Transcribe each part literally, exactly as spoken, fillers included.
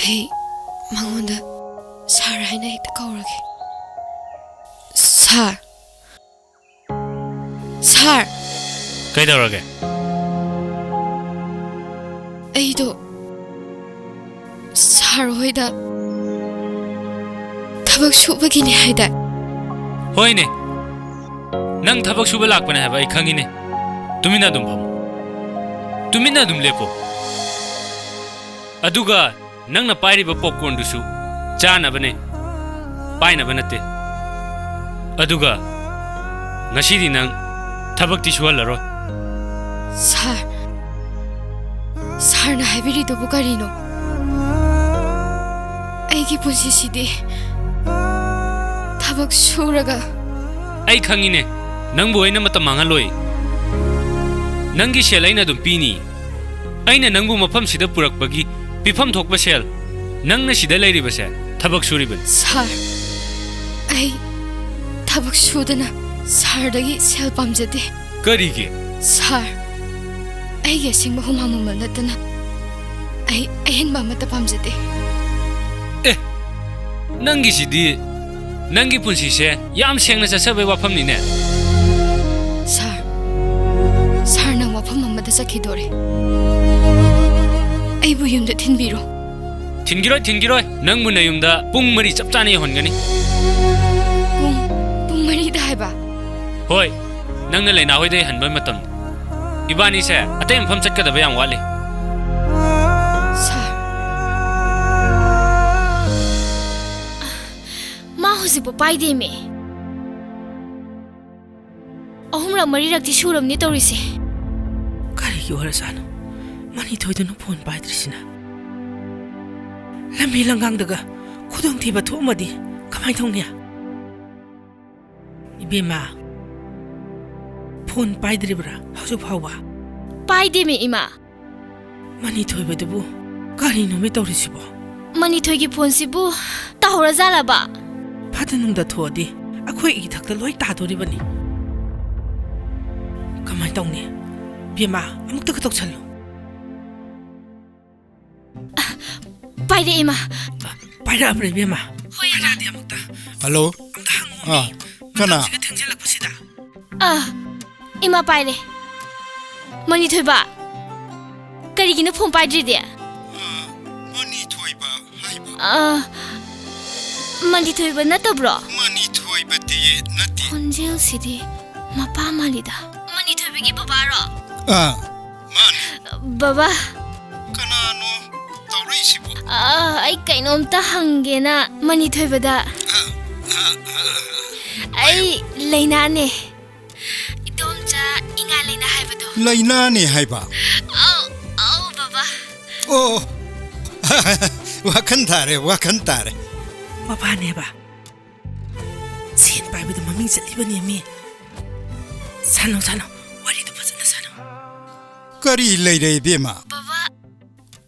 ꯑꯩ ꯃꯉꯣꯟꯗ ꯁꯥꯔ ꯍꯥꯏꯅ ꯍꯦꯛꯇ ꯀꯧꯔꯒꯦ꯫ ꯁꯥꯔ꯫ ꯁꯥꯔ꯫ ꯀꯩꯗꯧꯔꯒꯦ? ꯑꯩꯗꯣ ꯁꯥꯔ ꯍꯣꯏꯗ ꯊꯕꯛ ꯁꯨꯕꯒꯤꯅꯦ ꯍꯥꯏꯗꯥꯏ? ꯍꯣꯏꯅꯦ, ꯅꯪ ꯊꯕꯛ ꯁꯨꯕ ꯂꯥꯛꯄꯅꯦ ꯍꯥꯏꯕ ꯑꯩ ꯈꯪꯉꯤꯅꯦ꯫ ꯇꯨꯃꯤꯟꯅ ꯑꯗꯨꯝ ꯐꯝꯃꯨ, ꯇꯨꯃꯤꯟꯅ ꯑꯗꯨꯝ ꯂꯦꯞꯄꯨ꯫ ꯑꯗꯨꯒ ꯅꯪꯅ ꯄꯥꯏꯔꯤꯕ ꯄꯣꯞꯀꯣꯔꯟꯗꯨꯁꯨ ꯆꯥꯅꯕꯅꯦ, ꯄꯥꯏꯅꯕ ꯅꯠꯇꯦ꯫ ꯑꯗꯨꯒ ꯉꯁꯤꯗꯤ ꯅꯪ ꯊꯕꯛꯇꯤ ꯁꯨꯍꯜꯂꯔꯣꯏ꯫ ꯁꯥꯔ, ꯁꯥꯔꯅ ꯍꯥꯏꯕꯤꯔꯤꯗꯨꯕꯨ ꯀꯔꯤꯅꯣ? ꯑꯩꯒꯤ ꯄꯨꯟꯁꯤꯁꯤꯗꯤ ꯊꯕꯛ ꯁꯨꯔꯒ ꯑꯩ ꯈꯪꯉꯤꯅꯦ, ꯅꯪꯕꯨ ꯑꯩꯅ ꯃꯇꯝ ꯃꯥꯡꯍꯜꯂꯣꯏ꯫ ꯅꯪꯒꯤ ꯁꯦꯜ ꯑꯩꯅ ꯑꯗꯨꯝ ꯄꯤꯅꯤ꯫ ꯑꯩꯅ ꯅꯪꯕꯨ ꯃꯐꯝꯁꯤꯗ ꯄꯨꯔꯛꯄꯒꯤ ꯄꯤꯐꯝ ꯊꯣꯛꯄ ꯁꯦꯜ, ꯅꯪꯅ ꯁꯤꯗ ꯂꯩꯔꯤꯕꯁꯦ ꯊꯕꯛ ꯁꯨꯔꯤꯕꯅꯤ꯫ ꯁꯥꯔ, ꯑꯩ ꯊꯕꯛ ꯁꯨꯗꯅ ꯁꯥꯔꯗꯒꯤ ꯁꯦꯜ ꯄꯥꯝꯖꯗꯦ꯫ ꯀꯔꯤꯒꯤ? ꯁꯥꯔ, ꯑꯩꯒꯤ ꯑꯁꯦꯡꯕ ꯍꯨꯃꯥꯡ ꯃꯃꯜ ꯅꯠꯇꯅ ꯑꯩ ꯑꯍꯦꯟꯕ ꯑꯃꯠꯇ ꯄꯥꯝꯖꯗꯦ꯫ ꯑꯦ, ꯅꯪꯒꯤꯁꯤꯗꯤ ꯅꯪꯒꯤ ꯄꯨꯟꯁꯤꯁꯦ ꯌꯥꯝ ꯁꯦꯡꯅ ꯆꯠꯆꯕꯩ ꯋꯥꯐꯝꯅꯤꯅꯦ꯫ ꯁꯥꯔ, ꯁꯥꯔ, ꯅꯪ ꯋꯥꯐꯝ ꯑꯃꯗ ꯆꯠꯈꯤꯗꯣꯔꯦ꯫ ꯑꯩꯕꯨ ꯌꯨꯝꯗ ꯊꯤꯟꯕꯤꯔꯣ꯫ ꯊꯤꯟꯈꯤꯔꯣꯏ, ꯊꯤꯟꯈꯤꯔꯣꯏ꯫ ꯅꯪꯕꯨ ꯅꯌꯨꯝꯗ ꯄꯨꯡ ꯃꯔꯤ ꯆꯞ ꯆꯥꯅ ꯌꯧꯍꯟꯒꯅꯤ꯫ ꯄꯨꯡ, ꯄꯨꯡ ꯃꯔꯤꯗ ꯍꯥꯏꯕ? ꯍꯣꯏ, ꯅꯪꯅ ꯂꯩꯅꯥ ꯍꯣꯏꯗ ꯍꯟꯕ ꯃꯇꯝꯗ꯫ ꯏꯕꯥꯅꯤꯁꯦ ꯑꯇꯩ ꯃꯐꯝ ꯆꯠꯀꯗꯕ ꯌꯥꯝ ꯋꯥꯠꯂꯤ꯫ ꯁꯥꯔ꯫ ꯃꯥ ꯍꯧꯖꯤꯛꯄꯨ ꯄꯥꯏꯗꯦꯃꯦ꯫ ꯑꯍꯨꯝꯔꯛ ꯃꯔꯤꯔꯛꯇꯤ ꯁꯨꯔꯕꯅꯦ ꯇꯧꯔꯤꯁꯦ꯫ ꯀꯔꯤꯒꯤ ꯑꯣꯏꯔꯖꯥꯠꯅꯣ ꯃꯅꯤꯊꯣꯏꯗꯨꯅ ꯐꯣꯟ ꯄꯥꯏꯗ꯭ꯔꯤꯁꯤꯅ? ꯂꯝꯕꯤ ꯂꯝꯒꯥꯡꯗꯒ ꯈꯨꯗꯣꯡꯊꯤꯕ ꯊꯣꯛꯑꯝꯃꯗꯤ ꯀꯃꯥꯏ ꯇꯧꯅꯤ? ꯏꯕꯦꯝꯃ, ꯐꯣꯟ ꯄꯥꯏꯗ꯭ꯔꯤꯕ꯭ꯔꯥ ꯍꯧꯖꯤꯛ ꯐꯥꯎꯕ? ꯄꯥꯏꯗꯦꯃꯤ, ꯏꯃꯥ꯫ ꯃꯅꯤꯊꯣꯏꯕꯗꯨꯕꯨ ꯀꯔꯤꯅꯣꯃꯤ ꯇꯧꯔꯤꯁꯤꯕꯣ? ꯃꯅꯤꯊꯣꯏꯒꯤ ꯐꯣꯟꯁꯤꯕꯨ ꯇꯥꯍꯧꯔꯖꯥꯠꯂꯕ? ꯐꯠꯇ ꯅꯨꯡꯗ ꯊꯣꯛꯑꯗꯤ ꯑꯩꯈꯣꯏ ꯏꯊꯛꯇ ꯂꯣꯏ ꯇꯥꯗꯣꯔꯤꯕꯅꯤ꯫ ꯀꯃꯥꯏ ꯇꯧꯅꯤ? ꯏꯕꯦꯝꯃ, ꯑꯃꯨꯛꯇꯒ ꯇꯧꯁꯜꯂꯨ꯫ ꯄꯥꯏꯔꯛꯑꯦ, ꯏꯃꯥ꯫ ꯄꯥꯏꯔꯛꯑꯕ꯭ꯔꯥ, ꯏꯕꯦꯝꯃ? ꯍꯣꯏ, ꯏꯃꯥ꯫ ꯄꯥꯏꯔꯛꯑꯗꯤ ꯑꯃꯨꯛꯇ꯫ ꯍꯜꯂꯣ? ꯑꯝꯇ ꯍꯪꯉꯣ, ꯑꯥ, ꯃꯤ꯫ ꯀꯅꯥ? ꯃꯇꯝꯁꯤꯒ ꯊꯦꯡꯖꯤꯜꯂꯛꯄꯁꯤꯗ꯫ ꯑꯥ, ꯏꯃꯥ ꯄꯥꯏꯔꯦ꯫ ꯃꯅꯤꯊꯣꯏꯕ, ꯀꯔꯤꯒꯤꯅꯣ ꯐꯣꯟ ꯄꯥꯏꯗ꯭ꯔꯤꯗꯤ? ꯑꯥ, ꯃꯅꯤꯊꯣꯏꯕ ꯍꯥꯏꯕ? ꯑꯥ, ꯃꯅꯤꯊꯣꯏꯕ ꯅꯠꯇꯕ꯭ꯔꯣ? ꯃꯅꯤꯊꯣꯏꯕꯗꯤ ꯅꯠꯇꯦ꯫ ꯈꯣꯟꯖꯦꯜꯁꯤꯗꯤ ꯃꯄꯥ ꯃꯥꯜꯂꯤꯗ꯫ ꯃꯅꯤꯊꯣꯏꯕꯒꯤ ꯕꯕꯥꯔꯣ? ꯑꯥ, ꯃꯥꯅꯦ꯫ ꯕꯕꯥ꯫ ꯀꯅꯥꯅꯣ ꯇꯧꯔꯛꯏꯁꯤꯕꯣ? ꯑꯥ, ꯑꯩ ꯀꯩꯅꯣꯝꯇ ꯍꯪꯒꯦꯅ ꯃꯅꯤꯊꯣꯏꯕꯗ꯫ ꯑꯥ, ꯑꯥ, ꯑꯥ, ꯑꯥ꯫ ꯑꯩ ꯂꯩꯅꯥꯅꯦ꯫ ꯏꯗꯣꯝꯆꯥ ꯏꯉꯥ ꯂꯩꯅꯥ ꯍꯥꯏꯕꯗꯣ꯫ ꯂꯩꯅꯥꯅꯦ ꯍꯥꯏꯕ? ꯑꯧ, ꯑꯧ, ꯕꯕꯥ꯫ ꯑꯣ, ꯋꯥꯈꯟ ꯇꯥꯔꯦ, ꯋꯥꯈꯟ ꯇꯥꯔꯦ꯫ ꯃꯄꯥꯅꯦꯕ꯫ ꯁꯦꯟ ꯄꯥꯏꯕꯗ ꯃꯃꯤꯡ ꯆꯠꯂꯤꯕꯅꯦꯃꯤ꯫ ꯁꯥꯟꯅꯧ, ꯁꯥꯟꯅꯧ꯫ ꯋꯥꯔꯤꯗꯣ ꯐꯖꯅ ꯁꯥꯟꯅꯧ꯫ ꯀꯔꯤ ꯂꯩꯔꯦ, ꯏꯕꯦꯝꯃ? ꯕꯕꯥ,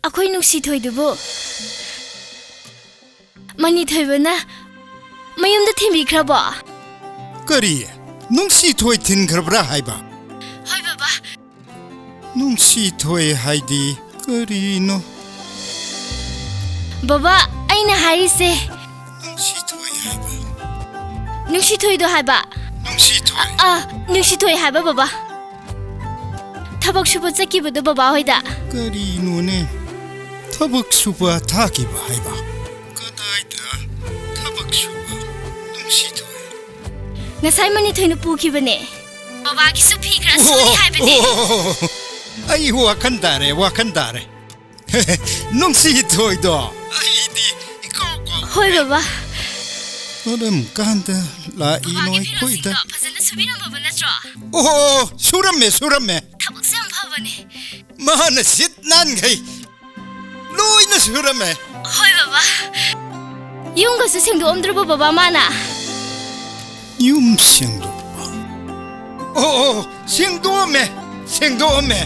ꯑꯩꯈꯣꯏ ꯅꯨꯡꯁꯤꯊꯣꯏꯗꯨꯕꯨ ꯃꯅꯤꯊꯣꯏꯕꯅ ꯃꯌꯨꯝꯗ ꯊꯤꯟꯕꯤꯈ꯭ꯔꯕꯣ? ꯀꯔꯤ? ꯅꯨꯡꯁꯤꯊꯣꯏ ꯊꯤꯟꯈ꯭ꯔꯕ꯭ꯔꯥ ꯍꯥꯏꯕ? ꯍꯣꯏ, ꯕꯕꯥ꯫ ꯅꯨꯡꯁꯤꯊꯣꯏ ꯍꯥꯏꯗꯤ ꯀꯔꯤꯅꯣ? ꯕꯕꯥ, ꯑꯩꯅ ꯍꯥꯏꯔꯤꯁꯦ ꯅꯨꯡꯁꯤꯊꯣꯏ ꯍꯥꯏꯕ? ꯅꯨꯡꯁꯤꯊꯣꯏꯗꯣ ꯍꯥꯏꯕ꯫ ꯅꯨꯡꯁꯤꯊꯣꯏ? ꯑꯥ, ꯅꯨꯡꯁꯤꯊꯣꯏ ꯍꯥꯏꯕ, ꯕꯕꯥ꯫ ꯊꯕꯛ ꯁꯨꯕ ꯆꯠꯈꯤꯕꯗꯣ ꯕꯕꯥ ꯍꯣꯏꯗ꯫ ꯀꯔꯤꯅꯣꯅꯦ? ꯊꯕꯛ ꯁꯨꯕ ꯊꯥꯈꯤꯕ ꯍꯥꯏꯕ? ꯀꯗꯥꯏꯗ ꯊꯕꯛ ꯁꯨꯕ? ꯅꯨꯡꯁꯤꯊꯣꯏ? ꯉꯁꯥꯏ ꯃꯅꯤꯊꯣꯏꯅ ꯄꯨꯈꯤꯕꯅꯦ꯫ ꯕꯕꯥꯒꯤꯁꯨ ꯐꯤ ꯈꯔ ꯁꯨꯅꯤ ꯑꯣ, ꯍꯥꯏꯕꯅꯦ꯫ ꯑꯣ, ꯑꯩ ꯋꯥꯈꯟ ꯇꯥꯔꯦ, ꯋꯥꯈꯟ ꯇꯥꯔꯦ꯫ ꯅꯨꯡꯁꯤꯊꯣꯏꯗꯣ꯫ ꯑꯩꯗꯤ ꯏꯀꯥꯎ ꯀꯥꯎ-, ꯍꯣꯏ, ꯕꯕꯥ꯫ ꯀꯔꯝ ꯀꯥꯟꯗ ꯂꯥꯛꯏꯅꯣ ꯕꯕꯥꯒꯤ ꯑꯩꯈꯣꯏꯗ? ꯐꯤꯔꯣꯜꯁꯤꯡꯗꯣ ꯐꯖꯅ ꯁꯨꯕꯤꯔꯝꯃꯕ ꯅꯠꯇ꯭ꯔꯣ? ꯑꯣ, ꯁꯨꯔꯝꯃꯦ, ꯁꯨꯔꯝꯃꯦ꯫ ꯊꯕꯛꯁꯦ ꯌꯥꯝ ꯐꯕꯅꯦ꯫ ꯃꯥꯅ ꯁꯤꯠ ꯅꯥꯟꯈꯩ ꯂꯣꯏꯅ ꯁꯨꯔꯝꯃꯦ꯫ ꯍꯣꯏ, ꯕꯕꯥ꯫ ꯌꯨꯝꯒꯁꯨ ꯁꯦꯡꯗꯣꯛꯑꯝꯗ꯭ꯔꯕꯣ, ꯕꯕꯥ, ꯃꯥꯅ? ꯌꯨꯝ ꯁꯦꯡꯗꯣꯛꯄ? ꯑꯣ, ꯑꯣ, ꯁꯦꯡꯗꯣꯛꯑꯝꯃꯦ, ꯁꯦꯡꯗꯣꯛꯑꯝꯃꯦ꯫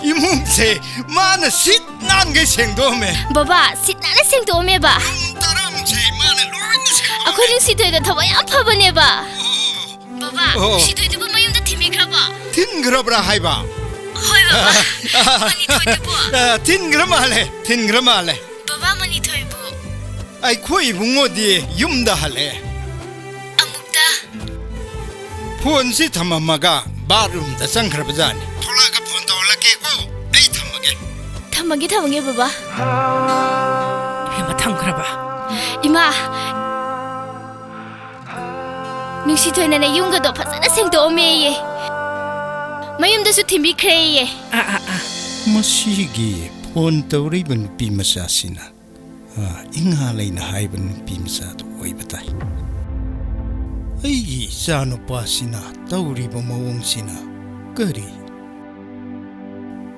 ꯏꯃꯨꯡꯁꯦ ꯃꯥꯅ ꯁꯤꯠ ꯅꯥꯟꯈꯩ ꯁꯦꯡꯗꯣꯛꯑꯝꯃꯦ꯫ ꯕꯕꯥ, ꯁꯤꯠ ꯅꯥꯟꯅ ꯁꯦꯡꯗꯣꯛꯑꯝꯃꯦꯕ? ꯔꯨꯝ ꯇꯔꯥꯃꯨꯛꯁꯦ ꯃꯥꯅ ꯂꯣꯏꯅ ꯁꯦꯡꯗꯣꯛꯑꯝꯃꯦ꯫ ꯑꯩꯈꯣꯏ ꯅꯨꯡꯁꯤꯊꯣꯏꯗꯣ ꯊꯕꯛ ꯌꯥꯝ ꯐꯕꯅꯦꯕ꯫ ꯑꯣ, ꯑꯣ, ꯑꯣ꯫ ꯕꯕꯥ, ꯑꯣ꯫ ꯅꯨꯡꯁꯤꯊꯣꯏꯗꯨꯕꯨ ꯃꯌꯨꯝꯗ ꯊꯤꯟꯕꯤꯈ꯭ꯔꯕꯣ? ꯊꯤꯟꯈ꯭ꯔꯕ꯭ꯔꯥ ꯍꯥꯏꯕ? ꯍꯣꯏ, ꯃꯅꯤꯊꯣꯏꯗꯨꯕꯨ? ꯑ, ꯊꯤꯟꯈ꯭ꯔ ꯃꯥꯜꯂꯦ, ꯊꯤꯟꯈ꯭ꯔ ꯃꯥꯜꯂꯦ꯫ ꯕꯕꯥ, ꯃꯅꯤꯊꯣꯏꯕꯨ? ꯑꯩꯈꯣꯏ ꯏꯕꯨꯡꯉꯣꯗꯤ ꯌꯨꯝꯗ ꯍꯜꯂꯛꯑꯦ꯫ ꯑꯃꯨꯛꯇ? ꯐꯣꯟꯁꯤ ꯊꯝꯃꯝꯃꯒ ꯕꯥꯠꯔꯨꯝꯗ ꯆꯪꯈ꯭ꯔꯕꯖꯥꯠꯅꯤ꯫ ꯊꯣꯛꯂꯛꯑꯒ ꯐꯣꯟ ꯇꯧꯍꯜꯂꯛꯀꯦꯀꯣ꯫ ꯑꯩ ꯊꯝꯃꯒꯦ꯫ ꯊꯝꯃꯒꯦ, ꯊꯝꯃꯒꯦ, ꯕꯕꯥ꯫ ꯏꯕꯦꯝꯃ, ꯊꯝꯈ꯭ꯔꯕ? ꯏꯃꯥ, ꯅꯨꯡꯁꯤꯊꯣꯏꯅꯅꯦ ꯌꯨꯝꯒꯗꯣ ꯐꯖꯅ ꯁꯦꯡꯗꯣꯛꯑꯝꯃꯦꯌꯦ꯫ ꯃꯌꯨꯝꯗꯁꯨ ꯊꯤꯟꯕꯤꯈ꯭ꯔꯦꯌꯦ꯫ ꯑꯥ, ꯑꯥ, ꯑꯥ꯫ ꯃꯁꯤꯒꯤ ꯐꯣꯟ ꯇꯧꯔꯛꯏꯕ ꯅꯨꯄꯤ ꯃꯆꯥꯁꯤꯅ, ꯑꯥ, ꯏꯉꯥ ꯂꯩꯅ ꯍꯥꯏꯕ ꯅꯨꯄꯤ ꯃꯆꯥꯗꯨ ꯑꯣꯏꯕ ꯇꯥꯏ꯫ ꯑꯩꯒꯤ ꯏꯆꯥ ꯅꯨꯄꯥꯁꯤꯅ ꯇꯧꯔꯤꯕ ꯃꯑꯣꯡꯁꯤꯅ ꯀꯔꯤ?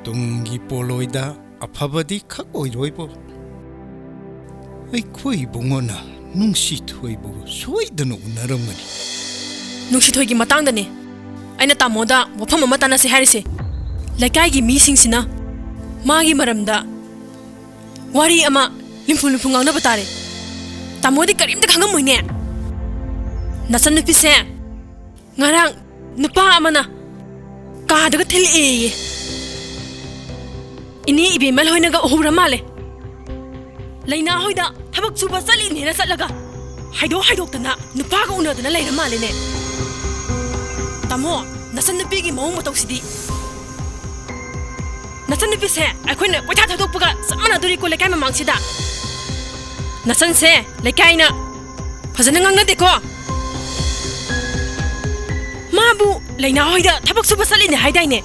ꯇꯨꯡꯒꯤ ꯄꯣꯂꯣꯏꯗ ꯑꯐꯕꯗꯤ ꯈꯛ ꯑꯣꯏꯔꯣꯏꯕꯣ꯫ ꯑꯩꯈꯣꯏ ꯏꯕꯨꯡꯉꯣꯅ ꯅꯨꯡꯁꯤꯊꯣꯏꯕꯨ ꯁꯣꯏꯗꯅ ꯎꯅꯔꯝꯒꯅꯤ꯫ ꯅꯨꯡꯁꯤꯊꯣꯏꯒꯤ ꯃꯇꯥꯡꯗꯅꯦ ꯑꯩꯅ ꯇꯥꯃꯣꯗ ꯋꯥꯐꯝ ꯑꯃ ꯇꯥꯟꯅꯁꯤ ꯍꯥꯏꯔꯤꯁꯦ꯫ ꯂꯩꯀꯥꯏꯒꯤ ꯃꯤꯁꯤꯡꯁꯤꯅ ꯃꯥꯒꯤ ꯃꯔꯝꯗ ꯋꯥꯔꯤ ꯑꯃ ꯂꯤꯝꯐꯨ ꯂꯤꯝꯐꯨ ꯉꯥꯡꯅꯕ ꯇꯥꯔꯦ꯫ ꯇꯥꯃꯣꯗꯤ ꯀꯔꯤꯝꯇ ꯈꯪꯉꯝꯃꯣꯏꯅꯦ꯫ ꯅꯆꯟꯅꯨꯄꯤꯁꯦ ꯉꯔꯥꯡ ꯅꯨꯄꯥ ꯑꯃꯅ ꯀꯥꯗꯒ ꯊꯤꯜꯂꯛꯑꯦꯌꯦ꯫ ꯏꯅꯦ ꯏꯕꯦꯝꯃ ꯍꯣꯏꯅꯒ ꯎꯍꯧꯔ ꯃꯥꯜꯂꯦ꯫ ꯂꯩꯅꯥ ꯍꯣꯏꯗ ꯊꯕꯛ ꯁꯨꯕ ꯆꯠꯂꯤꯅꯦꯅ ꯆꯠꯂꯒ ꯍꯥꯏꯗꯣꯛ ꯍꯥꯏꯗꯣꯛꯇꯅ ꯅꯨꯄꯥꯒ ꯎꯅꯗꯅ ꯂꯩꯔ ꯃꯥꯜꯂꯦꯅꯦ꯫ ꯇꯥꯃꯣ, ꯅꯆꯟꯅꯨꯄꯤꯒꯤ ꯃꯑꯣꯡ ꯃꯇꯧꯁꯤꯗꯤ꯫ ꯅꯆꯟꯅꯨꯄꯤꯁꯦ ꯑꯩꯈꯣꯏꯅ ꯀꯣꯏꯊꯥ ꯊꯥꯗꯣꯛꯄꯒ ꯆꯞ ꯃꯥꯟꯅꯗꯣꯔꯤꯀꯣ ꯂꯩꯀꯥꯏ ꯃꯃꯥꯡꯁꯤꯗ꯫ ꯅꯆꯟꯁꯦ ꯂꯩꯀꯥꯏꯅ ꯐꯖꯅ ꯉꯥꯡꯅꯗꯦꯀꯣ꯫ ꯃꯥꯕꯨ ꯂꯩꯅꯥ ꯍꯣꯏꯗ ꯊꯕꯛ ꯁꯨꯕ ꯆꯠꯂꯤꯅꯦ ꯍꯥꯏꯗꯥꯏꯅꯦ?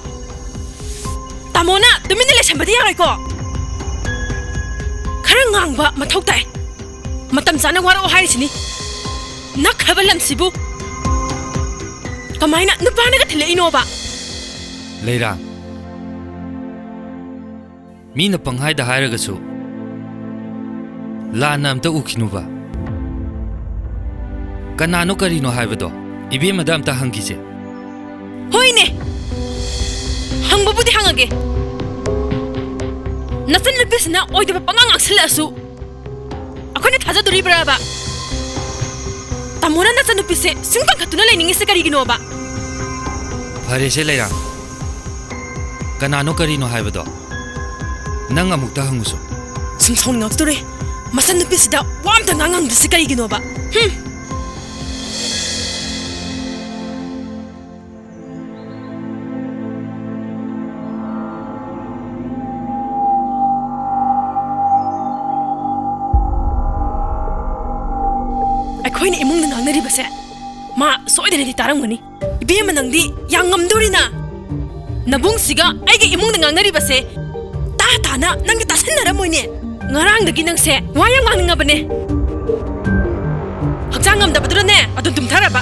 ꯇꯥꯃꯣꯅ ꯇꯨꯃꯤꯟꯅ ꯂꯩꯁꯟꯕꯗꯤ ꯌꯥꯔꯣꯏꯀꯣ꯫ ꯈꯔ ꯉꯥꯡꯕ ꯃꯊꯧ ꯇꯥꯏ꯫ ꯃꯇꯝ ꯆꯥꯅ ꯋꯥꯔꯛꯑꯣ ꯍꯥꯏꯔꯤꯁꯤꯅꯤ꯫ ꯅꯛꯈ꯭ꯔꯕ ꯂꯝꯁꯤꯕꯨ ꯀꯃꯥꯏꯅ ꯅꯨꯄꯥꯅꯒ ꯊꯤꯜꯂꯛꯏꯅꯣꯕ? ꯂꯩꯔꯥ, ꯃꯤꯅ ꯄꯪꯍꯥꯏꯗ ꯍꯥꯏꯔꯒꯁꯨ ꯂꯥꯟꯅ ꯑꯝꯇ ꯎꯈꯤꯅꯨꯕ꯫ ꯀꯅꯥꯅꯣ ꯀꯔꯤꯅꯣ ꯍꯥꯏꯕꯗꯣ ꯏꯕꯦꯝꯃꯗ ꯑꯝꯇ ꯍꯪꯈꯤꯁꯦ꯫ ꯍꯣꯏꯅꯦ, ꯍꯪꯕꯕꯨꯗꯤ ꯍꯪꯉꯒꯦ꯫ ꯅꯆꯟꯅꯨꯄꯤꯁꯤꯅ ꯑꯣꯏꯗꯕ ꯄꯉꯥꯡ ꯉꯥꯡꯁꯤꯜꯂꯛꯑꯁꯨ ꯑꯩꯈꯣꯏꯅ ꯊꯥꯖꯗꯣꯔꯤꯕ꯭ꯔꯥꯕ? ꯇꯥꯃꯣꯅ ꯅꯆꯟꯅꯨꯄꯤꯁꯦ ꯁꯨꯝ ꯀꯟꯈꯠꯇꯨꯅ ꯂꯩꯅꯤꯡꯉꯤꯁꯦ ꯀꯔꯤꯒꯤꯅꯣꯕ? ꯐꯔꯦꯁꯦ ꯂꯩꯔꯥ, ꯀꯅꯥꯅꯣ ꯀꯔꯤꯅꯣ ꯍꯥꯏꯕꯗꯣ ꯅꯪ ꯑꯃꯨꯛꯇ ꯍꯪꯉꯨꯁꯨ꯫ ꯁꯨꯝ ꯁꯥꯎꯅꯤꯡꯉꯛꯇꯣꯔꯦ꯫ ꯃꯁꯤ ꯅꯨꯄꯤꯁꯤꯗ ꯋꯥ ꯑꯝꯇ ꯉꯥꯡꯉꯝꯗ꯭ꯔꯤꯁꯤ ꯀꯔꯤꯒꯤꯅꯣꯕ? ꯍꯨꯝ꯫ ꯑꯩꯈꯣꯏꯅ ꯏꯃꯨꯡꯗ ꯉꯥꯡꯅꯔꯤꯕꯁꯦ ꯃꯥ ꯁꯣꯏꯗꯅꯗꯤ ꯇꯥꯔꯝꯒꯅꯤ꯫ ꯏꯕꯦꯝꯃ, ꯅꯪꯗꯤ ꯌꯥꯝ ꯉꯝꯗꯣꯔꯤꯅ꯫ ꯅꯕꯨꯡꯁꯤꯒ ꯑꯩꯒꯤ ꯏꯃꯨꯡꯗ ꯉꯥꯡꯅꯔꯤꯕꯁꯦ ꯇꯥ ꯇꯥꯅ ꯅꯪꯗꯤ ꯇꯥꯁꯟꯅꯔꯝꯃꯣꯏꯅꯦ꯫ ꯉꯔꯥꯡꯗꯒꯤ ꯅꯪꯁꯦ ꯋꯥ ꯌꯥꯝ ꯉꯥꯡꯅꯤꯡꯉꯕꯅꯦ꯫ ꯍꯛꯆꯥꯡ ꯉꯝꯗꯕꯗꯨꯅꯅꯦ ꯑꯗꯨꯝ ꯇꯨꯝꯊꯔꯕ꯫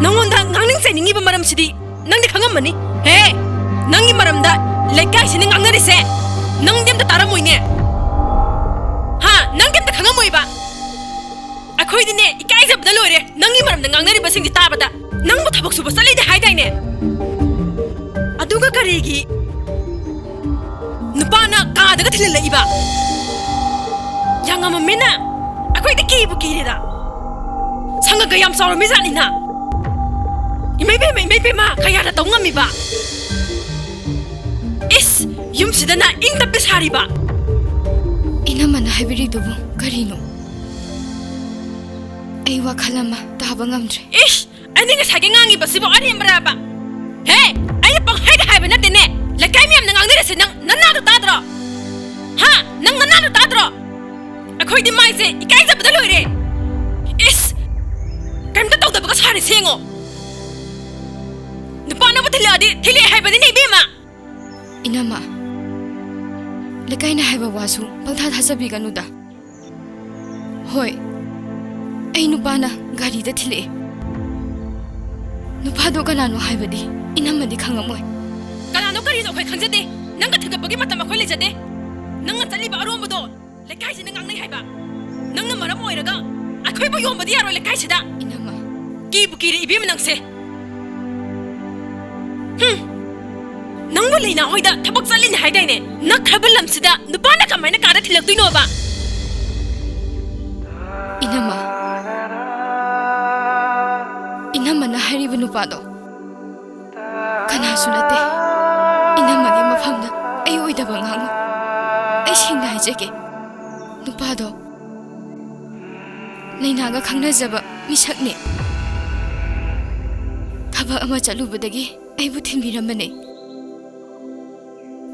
ꯅꯪꯉꯣꯟꯗ ꯉꯥꯡꯅꯤꯡ ꯆꯩꯅꯤꯡꯉꯤꯕ ꯃꯔꯝꯁꯤꯗꯤ ꯅꯪꯗꯤ ꯈꯪꯉꯝꯃꯅꯤ꯫ ꯍꯦ, ꯅꯪꯒꯤ ꯃꯔꯝꯗ ꯂꯩꯀꯥꯏꯁꯤꯅ ꯉꯥꯡꯅꯔꯤꯁꯦ ꯅꯪꯗꯤ ꯑꯝꯇ ꯇꯥꯔꯝꯃꯣꯏꯅꯦ꯫ ꯍꯥ, ꯅꯪꯗꯤ ꯑꯝꯇ ꯈꯪꯉꯝꯃꯣꯏꯕ꯫ ꯑꯩꯈꯣꯏꯗꯤꯅꯦ ꯏꯀꯥꯏꯖꯕꯗ ꯂꯣꯏꯔꯦ ꯅꯪꯒꯤ ꯃꯔꯝꯗ ꯉꯥꯡꯅꯔꯤꯕꯁꯤꯡꯁꯦ ꯇꯥꯕꯗ꯫ ꯅꯪꯕꯨ ꯊꯕꯛ ꯁꯨꯕ ꯆꯠꯂꯤꯅꯦ ꯍꯥꯏꯗꯥꯏꯅꯦ? ꯑꯗꯨꯒ ꯀꯔꯤꯒꯤ ꯅꯨꯄꯥꯅ ꯀꯥꯗꯒ ꯊꯤꯜꯍꯜꯂꯛꯏꯕ? ꯌꯥꯝ ꯉꯝꯃꯝꯃꯦꯅ꯫ ꯑꯩꯈꯣꯏꯗꯤ ꯀꯤꯕꯨ ꯀꯤꯔꯦꯗ꯫ ꯁꯪꯒꯒ ꯌꯥꯝ ꯆꯥꯎꯔꯝꯃꯤ ꯖꯥꯠꯅꯤꯅ꯫ ꯏꯃꯩ ꯄꯦꯝꯃ, ꯏꯃꯩ ꯄꯦꯝꯃ, ꯀꯌꯥꯗ ꯇꯧ ꯉꯝꯃꯤꯕ? ꯏꯁ, ꯌꯨꯝꯁꯤꯗꯅ ꯏꯪ ꯇꯞꯄꯤ ꯁꯥꯔꯤꯕ꯫ ꯏꯅꯝꯃꯅ ꯍꯥꯏꯕꯤꯔꯤꯗꯨꯕꯨ ꯀꯔꯤꯅꯣ? ꯑꯩ ꯋꯥꯈꯜ ꯑꯃ ꯇꯥꯕ ꯉꯝꯗ꯭ꯔꯦ꯫ ꯏꯁ! ꯑꯩꯅ ꯉꯁꯥꯏꯒꯤ ꯉꯥꯡꯉꯤꯕꯁꯤꯕꯨ ꯑꯔꯦꯝꯕꯔꯕ? ꯍꯦ! ꯑꯩꯅ ꯄꯪꯍꯥꯏꯗ ꯍꯥꯏꯕ ꯅꯠꯇꯦꯅꯦ꯫ ꯂꯩꯀꯥꯏ ꯃꯌꯥꯝꯅ ꯉꯥꯡꯅꯔꯤꯁꯦ ꯅꯪ ꯅꯅꯥꯗꯣ ꯇꯥꯗ꯭ꯔꯣ? ꯍꯥ? ꯅꯪ ꯅꯅꯥꯗꯣ ꯇꯥꯗ꯭ꯔꯣ? ꯑꯩꯈꯣꯏꯗꯤ ꯃꯥꯏꯁꯦ ꯏꯀꯥꯏꯖꯕꯗ ꯂꯣꯏꯔꯦ꯫ ꯏꯁ! ꯀꯔꯤꯝꯇ ꯇꯧꯗꯕꯒ ꯁꯥꯔꯤꯁꯦ ꯌꯦꯡꯉꯣ꯫ ꯅꯨꯄꯥꯅꯕꯨ ꯊꯤꯜꯂꯛꯑꯗꯤ ꯊꯤꯜꯂꯛꯑꯦ ꯍꯥꯏꯕꯅꯤꯅꯦ, ꯏꯕꯦꯝꯃ꯫ ꯏꯅꯝꯃ, ꯂꯩꯀꯥꯏꯅ ꯍꯥꯏꯕ ꯋꯥꯁꯨ ꯄꯪꯊꯥ ꯊꯥꯖꯕꯤꯒꯅꯨꯗ꯫ ꯍꯣꯏ, ꯑꯩ ꯅꯨꯄꯥꯅ ꯒꯥꯔꯤꯗ ꯊꯤꯜꯂꯛꯑꯦ꯫ ꯅꯨꯄꯥꯗꯣ ꯀꯅꯥꯅꯣ ꯍꯥꯏꯕꯗꯤ ꯏꯅꯝꯃꯗꯤ ꯈꯪꯉꯝꯃꯣꯏ꯫ ꯀꯅꯥꯅꯣ ꯀꯔꯤꯅꯣ ꯑꯩꯈꯣꯏ ꯈꯪꯖꯗꯦ꯫ ꯅꯪꯒ ꯊꯤꯒꯠꯄꯒꯤ ꯃꯇꯝ ꯑꯩꯈꯣꯏ ꯂꯩꯖꯗꯦ꯫ ꯅꯪꯅ ꯆꯠꯂꯤꯕ ꯑꯔꯣꯝꯕꯗꯣ ꯂꯩꯀꯥꯏꯁꯤꯅ ꯉꯥꯡꯅꯩ ꯍꯥꯏꯕ꯫ ꯅꯪꯅ ꯃꯔꯝ ꯑꯣꯏꯔꯒ ꯑꯩꯈꯣꯏꯕꯨ ꯌꯣꯟꯕꯗꯤ ꯌꯥꯔꯣꯏ ꯂꯩꯀꯥꯏꯁꯤꯗ꯫ ꯏꯅꯝꯃ꯫ ꯀꯤꯕꯨ ꯀꯤꯔꯦ ꯏꯕꯦꯝꯃ ꯅꯪꯁꯦ꯫ ꯍꯨꯝ꯫ ꯅꯪꯕꯨ ꯂꯩꯅꯥ ꯍꯣꯏꯗ ꯊꯕꯛ ꯆꯠꯂꯤꯅꯦ ꯍꯥꯏꯗꯥꯏꯅꯦ? ꯅꯛꯈ꯭ꯔꯕ ꯂꯝꯁꯤꯗ ꯅꯨꯄꯥꯅ ꯀꯃꯥꯏꯅ ꯀꯥꯗ ꯊꯤꯜꯂꯛꯇꯣꯏꯅꯣꯕ? ꯏꯅꯝꯃ, ꯏꯅꯝꯃꯅ ꯍꯥꯏꯔꯤꯕ ꯅꯨꯄꯥꯗꯣ ꯀꯅꯥꯁꯨ ꯅꯠꯇꯦ꯫ ꯏꯅꯝꯃꯒꯤ ꯃꯐꯝꯗ ꯑꯩ ꯑꯣꯏꯗꯕ ꯉꯥꯡꯉꯨ꯫ ꯑꯩ ꯁꯦꯡꯅ ꯍꯥꯏꯖꯒꯦ, ꯅꯨꯄꯥꯗꯣ ꯂꯩꯅꯥꯒ ꯈꯪꯅꯖꯕ ꯃꯤꯁꯛꯅꯤ꯫ ꯊꯕꯛ ꯑꯃ ꯆꯠꯂꯨꯕꯗꯒꯤ ꯑꯩꯕꯨ ꯊꯤꯟꯕꯤꯔꯝꯕꯅꯦ꯫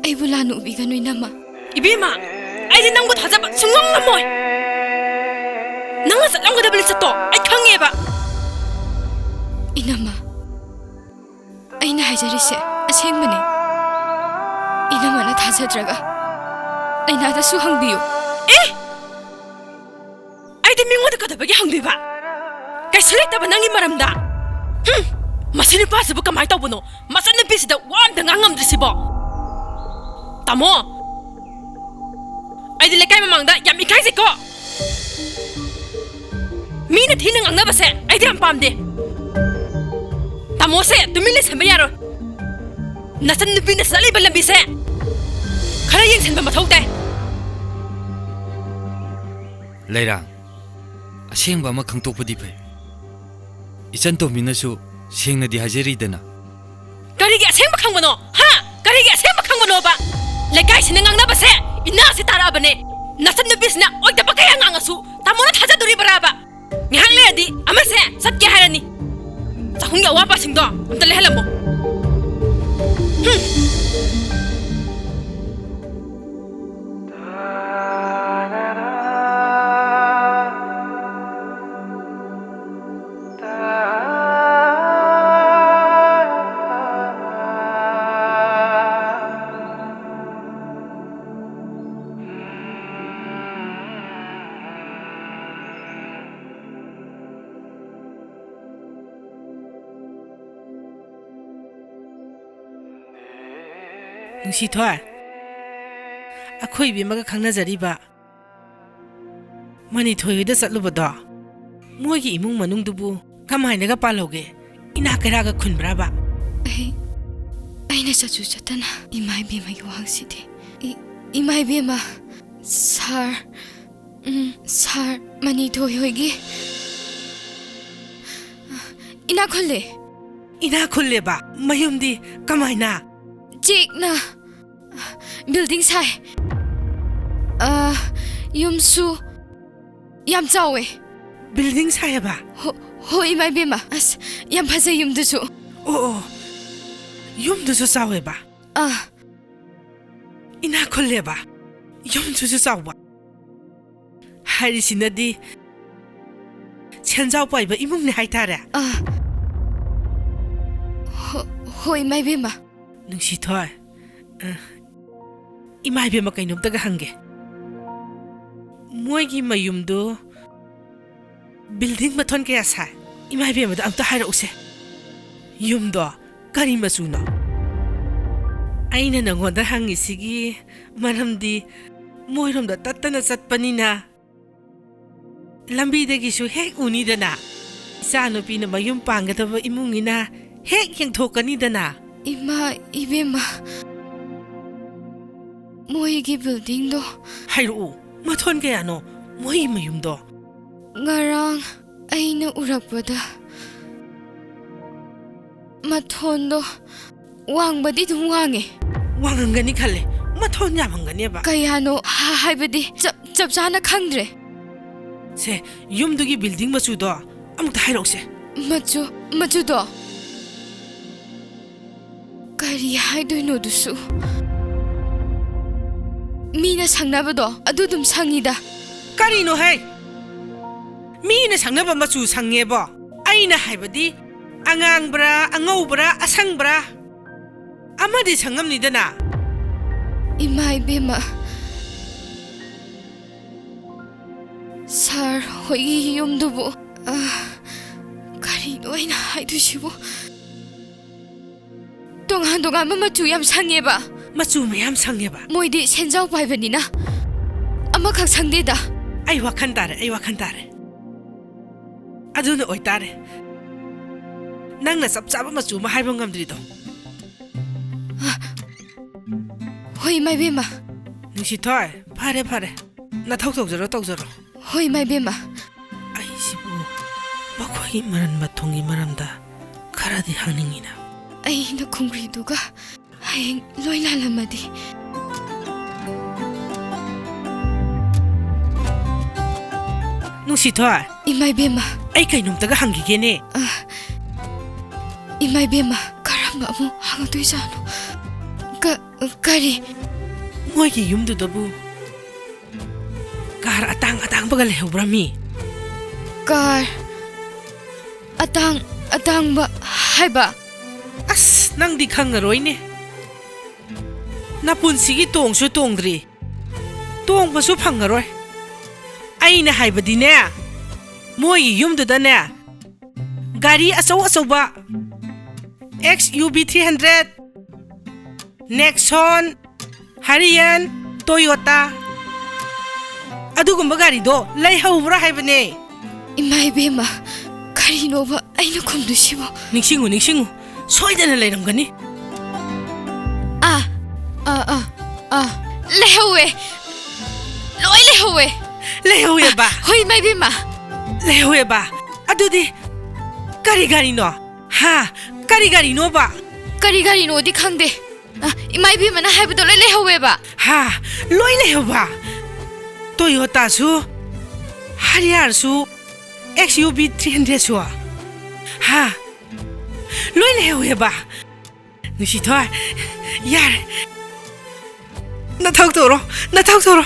ꯑꯩꯕꯨ ꯂꯥꯟꯅ ꯎꯕꯤꯒꯅꯨ, ꯏꯅꯝꯃ꯫ ꯏꯕꯦꯝꯃ, ꯑꯩꯗꯤ ꯅꯪꯕꯨ ꯊꯥꯖꯕ ꯁꯨꯡꯉꯝ ꯉꯝꯃꯣꯏ꯫ ꯅꯪꯅ ꯆꯠꯂꯝꯒꯗꯕ ꯂꯤꯆꯠꯇꯣ ꯑꯩ ꯈꯪꯉꯦꯕ꯫ ꯏꯅꯝꯃ, ꯑꯩꯅ ꯍꯥꯏꯖꯔꯤꯁꯦ ꯑꯁꯦꯡꯕꯅꯦ꯫ ꯏꯅꯝꯃꯅ ꯊꯥꯖꯗ꯭ꯔꯒ ꯂꯩꯅꯥꯗꯁꯨ ꯍꯪꯕꯤꯌꯨ꯫ ꯑꯦ! ꯑꯩꯗꯤ ꯃꯤꯉꯣꯟꯗ ꯀꯩꯗꯧꯕꯒꯤ ꯍꯪꯗꯣꯏꯕ? ꯀꯩꯁꯨ ꯂꯩꯇꯕ ꯅꯪꯒꯤ ꯃꯔꯝꯗ꯫ ꯍꯨꯝ! ꯃꯁꯤ ꯅꯨꯄꯥꯁꯤꯕꯨ ꯀꯃꯥꯏꯅ ꯇꯧꯕꯅꯣ? ꯃꯆꯟꯅꯨꯄꯤꯁꯤꯗ ꯋꯥ ꯑꯝꯇ ꯉꯥꯡ ꯉꯝꯗ꯭ꯔꯤꯁꯤꯕꯣ? ꯇꯥꯃꯣ! ꯑꯩꯗꯤ ꯂꯩꯀꯥꯏ ꯃꯃꯥꯡꯗ ꯌꯥꯝ ꯏꯀꯥꯏꯖꯩꯀꯣ꯫ ꯃꯤꯅ ꯊꯤꯅ ꯉꯥꯡꯅꯕꯁꯦ ꯑꯩꯗꯤ ꯌꯥꯝ ꯄꯥꯝꯗꯦ꯫ ꯇꯥꯃꯣꯁꯦ ꯇꯨꯃꯤꯟ ꯂꯩꯁꯟꯕ ꯌꯥꯔꯣꯏ꯫ ꯅꯆꯟ ꯅꯨꯄꯤꯅ ꯆꯠꯂꯤꯕ ꯂꯝꯕꯤꯁꯦ ꯈꯔ ꯌꯦꯡꯁꯤꯟꯕ ꯃꯊꯧ ꯇꯥꯏ꯫ ꯂꯩꯔꯥꯡ, ꯑꯁꯦꯡꯕ ꯑꯃ ꯈꯪꯗꯣꯛꯄꯗꯤ ꯐꯩ꯫ ꯏꯆꯟ ꯇꯣꯝꯕꯤꯅꯁꯨ ꯁꯦꯡꯅꯗꯤ ꯍꯥꯏꯖꯔꯤꯗꯅ꯫ ꯀꯔꯤꯒꯤ ꯑꯁꯦꯡꯕ ꯈꯪꯕꯅꯣ? ꯍꯥ? ꯀꯔꯤꯒꯤ ꯑꯁꯦꯡꯕ ꯈꯪꯕꯅꯣꯕ? ꯂꯩꯀꯥꯏꯁꯤꯅ ꯉꯥꯡꯅꯕꯁꯦ ꯏꯅꯥꯁꯦ ꯇꯥꯔꯛꯑꯕꯅꯦ꯫ ꯅꯆꯟ ꯅꯨꯄꯤꯁꯤꯅ ꯑꯣꯏꯗꯕ ꯀꯌꯥ ꯉꯥꯡꯉꯁꯨ ꯇꯥꯃꯣꯅ ꯊꯥꯖꯗꯣꯔꯤꯕ꯭ꯔꯥꯕ? ꯉꯥꯏꯍꯥꯛ ꯂꯩꯔꯗꯤ ꯑꯃꯁꯦ ꯆꯠꯀꯦ ꯍꯥꯏꯔꯅꯤ꯫ ꯆꯥꯛꯈꯨꯝꯒꯤ ꯑꯋꯥꯠꯄꯁꯤꯡꯗꯣ ꯑꯝꯇ ꯂꯩꯍꯜꯂꯝꯃꯣ꯫ ꯍꯨꯝ꯫ ꯅꯨꯡꯁꯤꯊꯣꯏ, ꯑꯩꯈꯣꯏ ꯏꯕꯦꯝꯃꯒ ꯈꯪꯅꯖꯔꯤꯕ ꯃꯅꯤꯊꯣꯏ ꯍꯣꯏꯗ ꯆꯠꯂꯨꯕꯗꯣ, ꯃꯣꯏꯒꯤ ꯏꯃꯨꯡ ꯃꯅꯨꯡꯗꯨꯕꯨ ꯀꯃꯥꯏꯅꯒ ꯄꯥꯜꯍꯧꯒꯦ? ꯏꯅꯥꯛ ꯀꯩꯔꯥꯛꯒ ꯈꯨꯟꯕ꯭ꯔꯥꯕ? ꯑꯩ, ꯑꯩꯅ ꯆꯠꯁꯨ ꯆꯠꯇꯅ ꯏꯃꯥ ꯏꯕꯦꯝꯃꯒꯤ ꯋꯥꯍꯪꯁꯤꯗꯤ꯫ ꯏ-, ꯏꯃꯥ ꯏꯕꯦꯝꯃ, ꯁꯥꯔ, ꯎꯝ, ꯁꯥꯔ ꯃꯅꯤꯊꯣꯏ ꯍꯣꯏꯒꯤ ꯏꯅꯥꯛ ꯈꯨꯜꯂꯦ꯫ ꯏꯅꯥꯛ ꯈꯨꯜꯂꯦꯕ? ꯃꯌꯨꯝꯗꯤ ꯀꯃꯥꯏꯅ? ꯆꯦꯛꯅ building ꯁꯥꯏ꯫ ꯑ, ꯌꯨꯝꯁꯨ ꯌꯥꯝ ꯆꯥꯎꯋꯦ꯫ Building ꯁꯥꯏꯌꯦꯕ? ꯍꯣ-, ꯍꯣꯏ, ꯏꯃꯥ ꯏꯕꯦꯝꯃ꯫ ꯑꯁ, ꯌꯥꯝ ꯐꯖꯩ ꯌꯨꯝꯗꯨꯁꯨ꯫ ꯑꯣ, ꯑꯣ, ꯌꯨꯝꯗꯨꯁꯨ ꯆꯥꯎꯋꯦꯕ? ꯑꯥ꯫ ꯏꯅꯥꯛ ꯈꯨꯜꯂꯦꯕ? ꯌꯨꯝꯗꯨꯁꯨ ꯆꯥꯎꯕ? ꯍꯥꯏꯔꯤꯁꯤꯅꯗꯤ ꯁꯦꯟꯖꯥꯎ ꯄꯥꯏꯕ ꯏꯃꯨꯡꯅꯦ ꯍꯥꯏꯇꯥꯔꯦ꯫ ꯑꯥ꯫ ꯍꯣ-, ꯍꯣꯏ, ꯏꯃꯥ ꯏꯕꯦꯝꯃ꯫ ꯅꯨꯡꯁꯤꯊꯣꯏ, ꯑ, ꯏꯃꯥ ꯏꯕꯦꯝꯃ ꯀꯩꯅꯣꯝꯇꯒ ꯍꯪꯒꯦ꯫ ꯃꯣꯏꯒꯤ ꯃꯌꯨꯝꯗꯨ building ꯃꯊꯣꯟ ꯀꯌꯥ ꯁꯥꯏ? ꯏꯃꯥ ꯏꯕꯦꯝꯃꯗ ꯑꯝꯇ ꯍꯥꯏꯔꯛꯎꯁꯦ꯫ ꯌꯨꯝꯗꯣ ꯀꯔꯤ ꯃꯆꯨꯅꯣ? ꯑꯩꯅ ꯅꯉꯣꯟꯗ ꯍꯪꯉꯤꯁꯤꯒꯤ ꯃꯔꯝꯗꯤ ꯃꯣꯏꯔꯣꯝꯗ ꯇꯠꯇꯅ ꯆꯠꯄꯅꯤꯅ ꯂꯝꯕꯤꯗꯒꯤꯁꯨ ꯍꯦꯛ ꯎꯅꯤꯗꯅ꯫ ꯏꯆꯥꯅꯨꯄꯤꯅ ꯃꯌꯨꯝ ꯄꯥꯟꯒꯗꯕ ꯏꯃꯨꯡꯅꯤꯅ ꯍꯦꯛ ꯌꯦꯡꯊꯣꯛꯀꯅꯤꯗꯅ꯫ ꯏꯃꯥ ꯏꯕꯦꯝꯃ, ꯃꯣꯏꯒꯤ buildingꯗꯣ꯫ ꯍꯥꯏꯔꯛꯎ, ꯃꯊꯣꯟ ꯀꯌꯥꯅꯣ ꯃꯣꯏꯒꯤ ꯃꯌꯨꯝꯗꯣ? ꯉꯔꯥꯡ ꯑꯩꯅ ꯎꯔꯛꯄꯗ ꯃꯊꯣꯟꯗꯣ ꯋꯥꯡꯕꯗꯤ ꯑꯗꯨꯝ ꯋꯥꯡꯉꯦ꯫ ꯋꯥꯡꯉꯝꯒꯅꯤ ꯈꯜꯂꯦ, ꯃꯊꯣꯟ ꯌꯥꯝꯃꯝꯒꯅꯦꯕ꯫ ꯀꯌꯥꯅꯣ ꯍꯥ-, ꯍꯥꯏꯕꯗꯤ ꯆꯞ, ꯆꯞ ꯆꯥꯅ ꯈꯪꯗ꯭ꯔꯦ꯫ ꯁꯦ, ꯌꯨꯝꯗꯨꯒꯤ building ꯃꯆꯨꯗꯣ ꯑꯃꯨꯛꯇ ꯍꯥꯏꯔꯛꯎꯁꯦ꯫ ꯃꯆꯨ, ꯃꯆꯨꯗꯣ ꯀꯔꯤ ꯍꯥꯏꯗꯣꯏꯅꯣ ꯑꯗꯨꯁꯨ? ꯃꯤꯅ ꯁꯪꯅꯕꯗꯣ ꯑꯗꯨ ꯑꯗꯨꯝ ꯁꯪꯉꯤꯗ꯫ ꯀꯔꯤꯅꯣꯍꯦ? ꯃꯤꯅ ꯁꯪꯅꯕ ꯃꯆꯨ ꯁꯪꯉꯦꯕꯣ? ꯑꯩꯅ ꯍꯥꯏꯕꯗꯤ ꯑꯉꯥꯡꯕ꯭ꯔꯥ, ꯑꯉꯧꯕ꯭ꯔꯥ, ꯑꯁꯪꯕ꯭ꯔꯥ ꯑꯃꯗꯤ ꯁꯪꯉꯝꯅꯤꯗꯅ꯫ ꯏꯃꯥ ꯏꯕꯦꯝꯃ, sir ꯍꯣꯏꯒꯤ ꯌꯨꯝꯗꯨꯕꯨ, ꯑ, ꯀꯔꯤꯅꯣ ꯑꯩꯅ ꯍꯥꯏꯗꯣꯏꯁꯤꯕꯨ? ꯇꯣꯉꯥꯟ ꯇꯣꯉꯥꯟꯕ ꯃꯆꯨ ꯌꯥꯝ ꯁꯪꯉꯦꯕ꯫ ꯃꯆꯨ ꯃꯌꯥꯝ ꯁꯪꯉꯦꯕ? ꯃꯣꯏꯗꯤ ꯁꯦꯟꯖꯥꯎ ꯄꯥꯏꯕꯅꯤꯅ ꯑꯃꯈꯛ ꯁꯪꯗꯦꯗ꯫ ꯑꯩ ꯋꯥꯈꯜ ꯇꯥꯔꯦ, ꯑꯩ ꯋꯥꯈꯜ ꯇꯥꯔꯦ꯫ ꯑꯗꯨꯅ ꯑꯣꯏꯇꯥꯔꯦ ꯅꯪꯅ ꯆꯞ ꯆꯥꯕ ꯃꯆꯨ ꯑꯃ ꯍꯥꯏꯕ ꯉꯝꯗ꯭ꯔꯤꯗꯣ꯫ ꯍꯣꯏ, ꯏꯃꯥ ꯏꯕꯦꯝꯃ꯫ ꯅꯨꯡꯁꯤꯊꯣꯏ, ꯐꯔꯦ, ꯐꯔꯦ꯫ ꯅꯊꯧ ꯇꯧꯖꯔꯣ, ꯇꯧꯖꯔꯣ꯫ ꯍꯣꯏ, ꯏꯃꯥ ꯏꯕꯦꯝꯃ꯫ ꯑꯩꯁꯤꯕꯨ ꯃꯈꯣꯏꯒꯤ ꯃꯔꯟ ꯃꯊꯨꯝꯒꯤ ꯃꯔꯝꯗ ꯈꯔꯗꯤ ꯍꯪꯅꯤꯡꯉꯤꯅ꯫ ꯑꯩꯅ ꯈꯨꯝꯈ꯭ꯔꯤꯗꯨꯒ ꯍꯌꯦꯡ ꯂꯣꯏ ꯂꯥꯜꯂꯝꯃꯗꯤ? ꯅꯨꯡꯁꯤꯊꯣꯏ꯫ ꯏꯃꯥ ꯏꯕꯦꯝꯃ꯫ ꯑꯩ ꯀꯩꯅꯣꯝꯇꯒ ꯍꯪꯈꯤꯒꯦꯅꯦ꯫ ꯑ, ꯏꯃꯥ ꯏꯕꯦꯝꯃ, ꯀꯔꯝꯕ ꯑꯃꯨꯛ ꯍꯪꯉꯛꯇꯣꯏꯖꯥꯠꯅꯣ? ꯀ-, ꯀꯔꯤ? ꯃꯣꯏꯒꯤ ꯌꯨꯝꯗꯨꯗꯕꯨ ꯀꯥꯔ ꯑꯇꯥꯡ ꯑꯇꯥꯡꯕꯒ ꯂꯩꯍꯧꯕ꯭ꯔꯥ ꯃꯤ? ꯀꯥꯔ ꯑꯇꯥꯡ ꯑꯇꯥꯡꯕ ꯍꯥꯏꯕ? ꯑꯁ, ꯅꯪꯗꯤ ꯈꯪꯉꯔꯣꯏꯅꯦ꯫ ꯅꯄꯨꯟꯁꯤꯒꯤ ꯇꯣꯡꯁꯨ ꯇꯣꯡꯗ꯭ꯔꯤ, ꯇꯣꯡꯕꯁꯨ ꯐꯪꯉꯔꯣꯏ꯫ ꯑꯩꯅ ꯍꯥꯏꯕꯗꯤꯅꯦ, ꯃꯣꯏꯒꯤ ꯌꯨꯝꯗꯨꯗꯅꯦ, ꯒꯥꯔꯤ ꯑꯆꯧ ꯑꯆꯧꯕ, XUV three hundred, Nexon, Harrier, Toyota, ꯑꯗꯨꯒꯨꯝꯕ ꯒꯥꯔꯤꯗꯣ ꯂꯩꯍꯧꯕ꯭ꯔꯥ ꯍꯥꯏꯕꯅꯦ꯫ ꯏꯃꯥ ꯏꯕꯦꯝꯃ, ꯀꯔꯤꯅꯣꯕ ꯑꯩꯅ ꯈꯨꯝꯗꯣꯏꯁꯤꯕꯣ? ꯅꯤꯡꯁꯤꯡꯉꯨ, ꯅꯤꯡꯁꯤꯡꯉꯨ, ꯁꯣꯏꯗꯅ ꯂꯩꯔꯝꯒꯅꯤ꯫ ꯑꯥ, ꯑꯥ, ꯑꯥ, ꯑꯥ, ꯂꯩꯍꯧꯋꯦ, ꯂꯣꯏ ꯂꯩꯍꯧꯋꯦ꯫ ꯂꯩꯍꯧꯋꯦꯕ? ꯍꯣꯏ, ꯏꯃꯥ ꯏꯕꯦꯝꯃ꯫ ꯂꯩꯍꯧꯋꯦꯕ? ꯑꯗꯨꯗꯤ ꯀꯔꯤ ꯒꯥꯔꯤꯅꯣ? ꯍꯥ? ꯀꯔꯤ ꯒꯥꯔꯤꯅꯣꯕ? ꯀꯔꯤ ꯒꯥꯔꯤꯅꯣꯗꯤ ꯈꯪꯗꯦ꯫ ꯑ, ꯏꯃꯥ ꯏꯕꯦꯝꯃꯅ ꯍꯥꯏꯕꯗꯣ ꯂꯣꯏ ꯂꯩꯍꯧꯋꯦꯕ꯫ ꯍꯥ? ꯂꯣꯏ ꯂꯩꯍꯧꯕ? Toyotaꯁꯨ, Harrierꯁꯨ, XUV three hundredꯁꯨ? ꯍꯥ? ꯂꯣꯏ ꯂꯩꯍꯧꯋꯦꯕ? ꯅꯨꯡꯁꯤꯊꯣꯏ, ꯌꯥꯔꯦ꯫ ꯅꯊꯧ ꯇꯧꯔꯣ, ꯅꯊꯧ ꯇꯧꯔꯣ꯫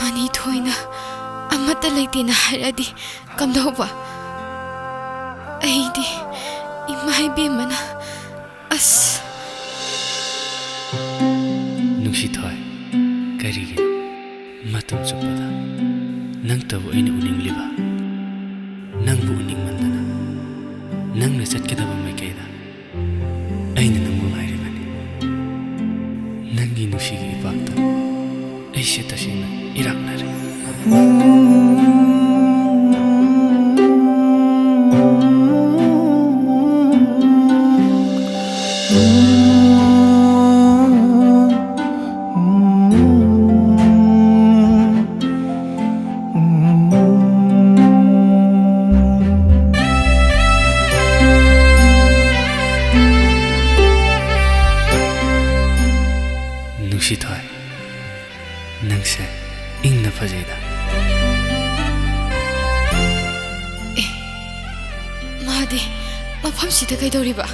ꯃꯅꯤꯊꯣꯏꯅ ꯑꯃꯠꯇ ꯂꯩꯇꯦꯅ ꯍꯥꯏꯔꯛꯑꯗꯤ ꯀꯝꯗꯧꯕ? ꯑꯩꯗꯤ ꯏꯃꯥ ꯏꯕꯦꯝꯃꯅ, ꯑꯁ꯫ ꯅꯨꯡꯁꯤꯊꯣꯏ, ꯀꯔꯤꯒꯤꯅꯣ ꯃꯇꯝ ꯆꯨꯞꯄꯗ ꯅꯪꯇꯕꯨ ꯑꯩꯅ ꯎꯅꯤꯡꯂꯤꯕ? ꯅꯪꯕꯨ ꯎꯅꯤꯡꯃꯟꯗꯅ ꯅꯪꯅ ꯆꯠꯀꯗꯕ ꯃꯥꯏꯀꯩꯗ ꯑꯩꯅ ꯅꯪꯕꯨ ꯉꯥꯏꯔꯤꯕꯅꯤ꯫ ꯅꯪꯒꯤ ꯅꯨꯡꯁꯤꯒꯤ ꯏꯄꯥꯛꯇ ꯑꯩꯁꯦ ꯇꯁꯦꯡꯅ ꯏꯔꯥꯛꯅꯔꯦ꯫ ꯐꯖꯩꯗ꯫ ꯑꯦ, ꯃꯥꯗꯤ ꯃꯐꯝꯁꯤꯗ ꯀꯩꯗꯧꯔꯤꯕ?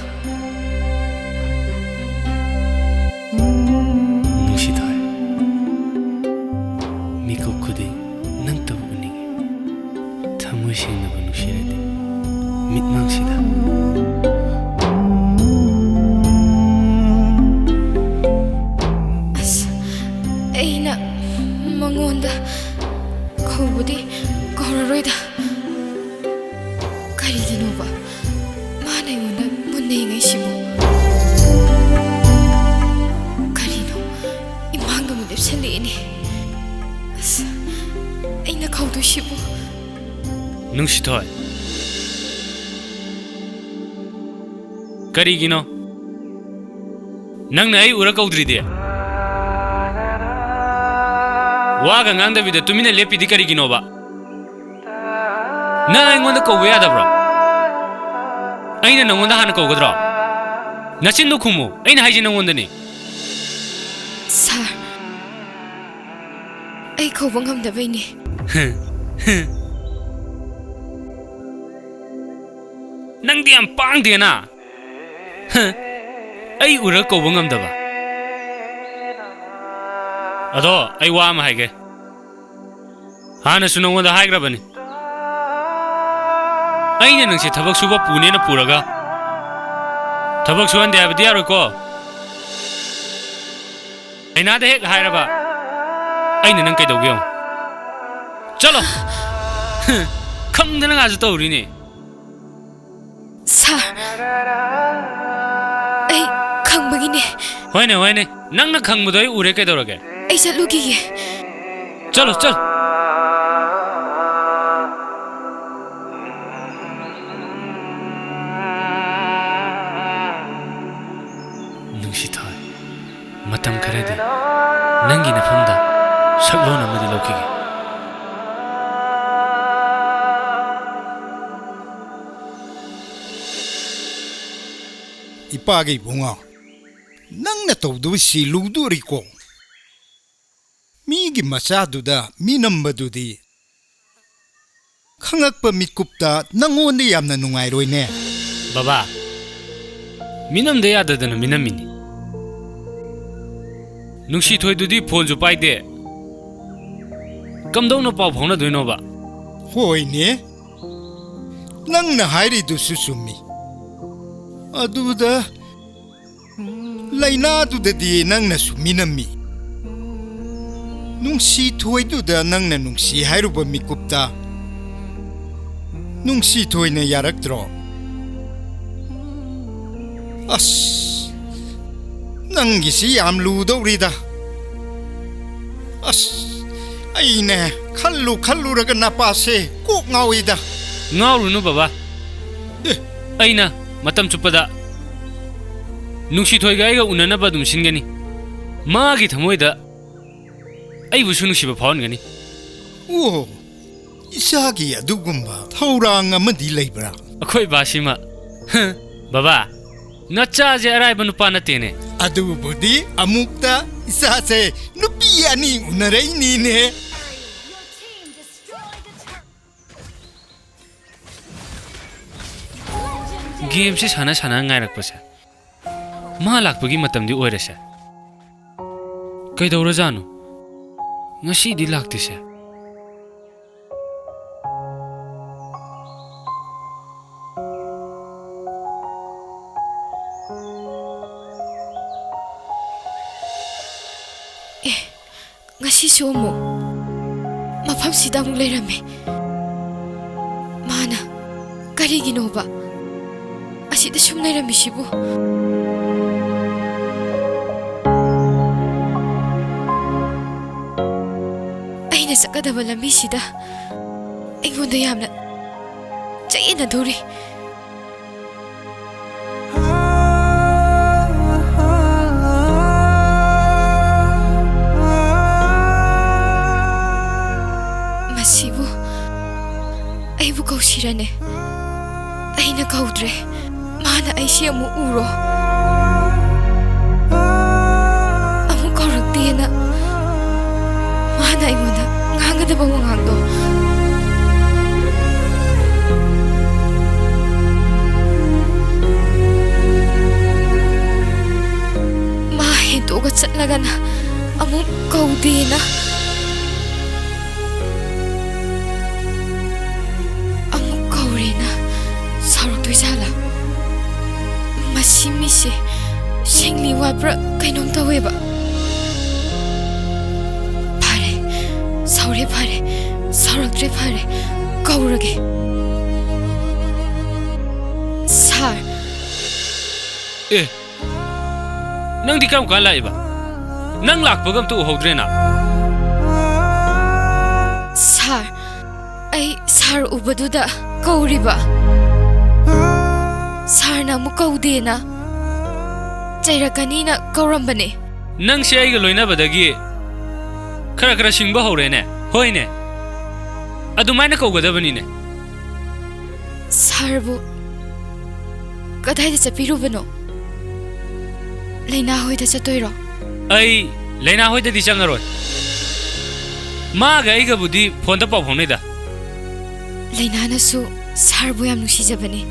ꯅꯨꯡꯁꯤꯊꯣꯏ, ꯃꯤꯀꯨꯞ ꯈꯨꯗꯤꯡ ꯅꯪꯇꯕꯨ ꯎꯅꯤꯡꯏ꯫ ꯊꯃꯣꯏ ꯁꯦꯡꯅꯕꯨ ꯅꯨꯡꯁꯤꯔꯗꯤ ꯃꯤꯠꯃꯥꯡꯁꯤꯗ꯫ ꯑꯁ, ꯑꯩꯅ ꯃꯉꯣꯟꯗ ꯀꯧꯕꯗꯤ ꯀꯧꯔꯔꯣꯏꯗ꯫ ꯀꯔꯤꯒꯤꯅꯣꯕ ꯃꯥꯅ ꯑꯩꯉꯣꯟꯗ ꯃꯨꯟꯅ ꯌꯦꯡꯉꯛꯏꯁꯤꯕꯨ? ꯀꯔꯤꯅꯣ, ꯏꯃꯥꯡꯗ ꯑꯃꯨꯛ ꯂꯦꯞꯁꯜꯂꯛꯑꯦꯅꯦ꯫ ꯑꯁ, ꯑꯩꯅ ꯀꯧꯗꯣꯏꯁꯤꯕꯨ? ꯅꯨꯡꯁꯤꯊꯣꯏ, ꯀꯔꯤꯒꯤꯅꯣ ꯅꯪꯅ ꯑꯩ ꯎꯔ ꯀꯧꯗ꯭ꯔꯤꯗꯤ? ꯋꯥꯒ ꯉꯥꯡꯗꯕꯤꯗ ꯇꯨꯃꯤꯟꯅ ꯂꯦꯞꯄꯤꯗꯤ ꯀꯔꯤꯒꯤꯅꯣꯕ? ꯅꯪ ꯑꯩꯉꯣꯟꯗ ꯀꯧꯕ ꯌꯥꯗꯕ꯭ꯔꯣ? ꯑꯩꯅ ꯅꯪꯉꯣꯟꯗ ꯍꯥꯟꯅ ꯀꯧꯒꯗ꯭ꯔꯣ? ꯅꯆꯤꯟꯗꯣ ꯈꯨꯝꯃꯨ, ꯑꯩꯅ ꯍꯥꯏꯁꯦ ꯅꯪꯉꯣꯟꯗꯅꯤ꯫ ꯁꯥꯔ, ꯑꯩ ꯀꯧꯕ ꯉꯝꯗꯕꯩꯅꯦ꯫ ꯅꯪꯗꯤ ꯌꯥꯝ ꯄꯥꯡꯗꯦꯅ꯫ ꯑꯩ ꯎꯔ ꯀꯧꯕ ꯉꯝꯗꯕ꯫ ꯑꯗꯣ ꯑꯩ ꯋꯥ ꯑꯃ ꯍꯥꯏꯒꯦ꯫ ꯍꯥꯟꯅꯁꯨ ꯅꯉꯣꯟꯗ ꯍꯥꯏꯈ꯭ꯔꯕꯅꯤ꯫ ꯑꯩꯅ ꯅꯪꯁꯦ ꯊꯕꯛ ꯁꯨꯕ ꯄꯨꯅꯦꯅ ꯄꯨꯔꯒ ꯊꯕꯛ ꯁꯨꯍꯟꯗꯦ ꯍꯥꯏꯕꯗꯤ ꯌꯥꯔꯣꯏꯀꯣ꯫ ꯑꯩꯅꯥꯗ ꯍꯦꯛ ꯍꯥꯏꯔꯕ ꯑꯩꯅ ꯅꯪ ꯀꯩꯗꯧꯒꯦ ꯌꯦꯡꯉꯨ꯫ ꯆꯠꯂꯣ꯫ ꯈꯪꯗꯅ ꯉꯥꯁꯨ ꯇꯧꯔꯤꯅꯦ꯫ ꯁꯥꯔ, ꯑꯩ ꯈꯪꯕꯒꯤꯅꯦ꯫ ꯍꯣꯏꯅꯦ, ꯍꯣꯏꯅꯦ, ꯅꯪꯅ ꯈꯪꯕꯗꯣ ꯑꯩ ꯎꯔꯦ, ꯀꯩꯗꯧꯔꯒꯦ? ꯑꯩ ꯆꯠꯂꯨꯈꯤꯒꯦ꯫ ꯆꯠꯂꯣ, ꯆꯠꯂꯣ꯫ ꯅꯨꯡꯁꯤꯊꯣꯏ, ꯃꯇꯝ ꯈꯔꯗꯤ ꯅꯪꯒꯤ ꯅꯐꯝꯗ ꯁꯛꯂꯣꯟ ꯑꯃꯗꯤ ꯂꯧꯈꯤꯒꯦ꯫ ꯏꯄꯥꯒꯤ ꯏꯕꯨꯡꯉꯣ, ꯅꯪꯅ ꯇꯧꯗꯕꯁꯤ ꯂꯨꯗꯣꯔꯤꯀꯣ꯫ ꯃꯤꯒꯤ ꯃꯆꯥꯗꯨꯗ ꯃꯤꯅꯝꯕꯗꯨꯗꯤ ꯈꯪꯉꯛꯄ ꯃꯤꯀꯨꯞꯇ ꯅꯪꯉꯣꯟꯗ ꯌꯥꯝꯅ ꯅꯨꯡꯉꯥꯏꯔꯣꯏꯅꯦ꯫ ꯕꯕꯥ, ꯃꯤꯅꯝꯗ ꯌꯥꯗꯗꯅ ꯃꯤꯅꯝꯃꯤꯅꯤ꯫ ꯅꯨꯡꯁꯤꯊꯣꯏꯗꯨꯗꯤ ꯐꯣꯟꯁꯨ ꯄꯥꯏꯗꯦ꯫ ꯀꯝꯗꯧꯅ ꯄꯥꯎ ꯐꯥꯎꯅꯗꯣꯏꯅꯣꯕ? ꯍꯣꯏꯅꯦ, ꯅꯪꯅ ꯍꯥꯏꯔꯤꯗꯨꯁꯨ ꯆꯨꯝꯃꯤ꯫ ꯑꯗꯨꯗ ꯂꯥꯏꯅꯥꯗꯨꯗꯗꯤ ꯅꯪꯅꯁꯨ ꯃꯤꯅꯝꯃꯤ꯫ ꯅꯨꯡꯁꯤꯊꯣꯏꯗꯨꯗ ꯅꯪꯅ ꯅꯨꯡꯁꯤ ꯍꯥꯏꯔꯨꯕ ꯃꯤꯀꯨꯞꯇ ꯅꯨꯡꯁꯤꯊꯣꯏꯅ ꯌꯥꯔꯛꯇ꯭ꯔꯣ? ꯑꯁ, ꯅꯪꯒꯤꯁꯤ ꯌꯥꯝ ꯂꯨꯗꯧꯔꯤꯗ꯫ ꯑꯁ, ꯑꯩꯅꯦ ꯈꯜꯂꯨ ꯈꯜꯂꯨꯔꯒ ꯅꯄꯥꯁꯦ ꯀꯣꯛ ꯉꯥꯎꯏꯗ꯫ ꯉꯥꯎꯔꯨꯅꯨ ꯕꯕꯥ꯫ ꯑꯦ꯫ ꯑꯩꯅ ꯃꯇꯝ ꯆꯨꯞꯄꯗ ꯅꯨꯡꯁꯤꯊꯣꯏꯒ ꯑꯩꯒ ꯎꯅꯅꯕ ꯑꯗꯨꯝ ꯁꯤꯟꯒꯅꯤ꯫ ꯃꯥꯒꯤ ꯊꯃꯣꯏꯗ ꯑꯩꯕꯨꯁꯨ ꯅꯨꯡꯁꯤꯕ ꯐꯥꯎꯍꯟꯒꯅꯤ꯫ ꯑꯣ, ꯏꯆꯥꯒꯤ ꯑꯗꯨꯒꯨꯝꯕ ꯊꯧꯔꯥꯡ ꯑꯃꯗꯤ ꯂꯩꯕ꯭ꯔꯥ? ꯑꯩꯈꯣꯏ ꯕꯥꯁꯤꯃ꯫ ꯕꯕꯥ, ꯅꯆꯥꯁꯦ ꯑꯔꯥꯏꯕ ꯅꯨꯄꯥ ꯅꯠꯇꯦꯅꯦ꯫ ꯑꯗꯨꯕꯨꯗꯤ ꯑꯃꯨꯛꯇ ꯏꯆꯥꯁꯦ ꯅꯨꯄꯤ ꯑꯅꯤ ꯎꯅꯔꯛꯏꯅꯤꯅꯦ꯫ ꯒꯦꯝꯁꯦ ꯁꯥꯟꯅ ꯁꯥꯟꯅ ꯉꯥꯏꯔꯛꯄꯁꯦ꯫ ꯃꯥ ꯂꯥꯛꯄꯒꯤ ꯃꯇꯝꯗꯤ ꯑꯣꯏꯔꯁꯦ꯫ ꯀꯩꯗꯧꯔꯖꯥꯠꯅꯣ? ꯉꯁꯤꯗꯤ ꯂꯥꯛꯇꯦꯁꯦ꯫ ꯑꯦ, ꯉꯁꯤꯁꯨ ꯑꯃꯨꯛ ꯃꯐꯝꯁꯤꯗ ꯑꯃꯨꯛ ꯂꯩꯔꯝꯃꯦ꯫ ꯃꯥꯅ ꯀꯔꯤꯒꯤꯅꯣꯕ ꯑꯁꯤꯗ ꯁꯨꯝ ꯂꯩꯔꯝꯃꯤꯁꯤꯕꯨ? ꯑꯩꯅ ꯆꯠꯀꯗꯕ ꯂꯝꯕꯤꯁꯤꯗ ꯑꯩꯉꯣꯟꯗ ꯌꯥꯝꯅ ꯆꯌꯦꯠꯅꯗꯧꯔꯤ꯫ ꯃꯁꯤꯕꯨ ꯑꯩꯕꯨ ꯀꯧꯁꯤꯔꯅꯦ? ꯑꯩꯅ ꯀꯧꯗ꯭ꯔꯦ꯫ ꯃꯥꯅ ꯑꯩꯁꯦ ꯑꯃꯨꯛ ꯎꯔꯣ꯫ ꯑꯃꯨꯛ ꯀꯧꯔꯛꯇꯦꯅ꯫ ꯑꯩꯉꯣꯟꯗ ꯉꯥꯡꯒꯗꯕ ꯋꯥꯉꯥꯡꯗꯣ꯫ ꯃꯥ ꯍꯦꯟꯇꯣꯛꯑꯒ ꯆꯠꯂꯒꯅ ꯑꯃꯨꯛ ꯀꯧꯗꯦꯅ, ꯑꯃꯨꯛ ꯀꯧꯔꯦꯅ ꯁꯥꯎꯔꯛꯇꯣꯏ ꯖꯥꯠꯂꯥ? ꯃꯁꯤ ꯃꯤꯁꯦ ꯁꯤꯡꯂꯤ ꯋꯥꯠꯄ꯭ꯔꯥ ꯀꯩꯅꯣꯝ ꯇꯧꯋꯦꯕ꯫ ꯐꯔꯦ, ꯁꯥꯎꯔꯦ ꯐꯔꯦ, ꯁꯥꯎꯔꯛꯇ꯭ꯔꯦ ꯐꯔꯦ, ꯀꯧꯔꯒꯦ꯫ ꯁꯥꯔ꯫ ꯑꯦ, ꯅꯪꯗꯤ ꯀꯔꯝ ꯀꯥꯟ ꯂꯥꯛꯏꯕ? ꯅꯪ ꯂꯥꯛꯄꯒ ꯑꯝꯇ ꯎꯍꯧꯗ꯭ꯔꯦꯅ꯫ ꯁꯥꯔ, ꯑꯩ ꯁꯥꯔ ꯎꯕꯗꯨꯗ ꯀꯧꯔꯤꯕ꯫ ꯁꯥꯔꯅ ꯑꯃꯨꯛ ꯀꯧꯗꯦꯅ ꯆꯩꯔꯛꯀꯅꯤꯅ ꯀꯧꯔꯝꯕꯅꯦ꯫ ꯅꯪꯁꯦ ꯑꯩꯒ ꯂꯣꯏꯅꯕꯗꯒꯤ ꯈꯔ ꯈꯔ ꯁꯤꯡꯕ ꯍꯧꯔꯦꯅꯦ꯫ ꯍꯣꯏꯅꯦ, ꯑꯗꯨꯃꯥꯏꯅ ꯀꯧꯒꯗꯕꯅꯤꯅꯦ꯫ ꯁꯥꯔꯕꯨ ꯀꯗꯥꯏꯗ ꯆꯠꯄꯤꯔꯨꯕꯅꯣ? ꯂꯩꯅꯥ ꯍꯣꯏꯗ ꯆꯠꯇꯣꯏꯔꯣ? ꯑꯩ ꯂꯩꯅꯥ ꯍꯣꯏꯗꯗꯤ ꯆꯪꯉꯔꯣꯏ꯫ ꯃꯥꯒ ꯑꯩꯒꯕꯨꯗꯤ ꯐꯣꯟꯗ ꯄꯥꯎ ꯐꯥꯎꯅꯩꯗ꯫ ꯂꯩꯅꯥꯅꯁꯨ ꯁꯥꯔꯕꯨ ꯌꯥꯝ ꯅꯨꯡꯁꯤꯖꯕꯅꯤ꯫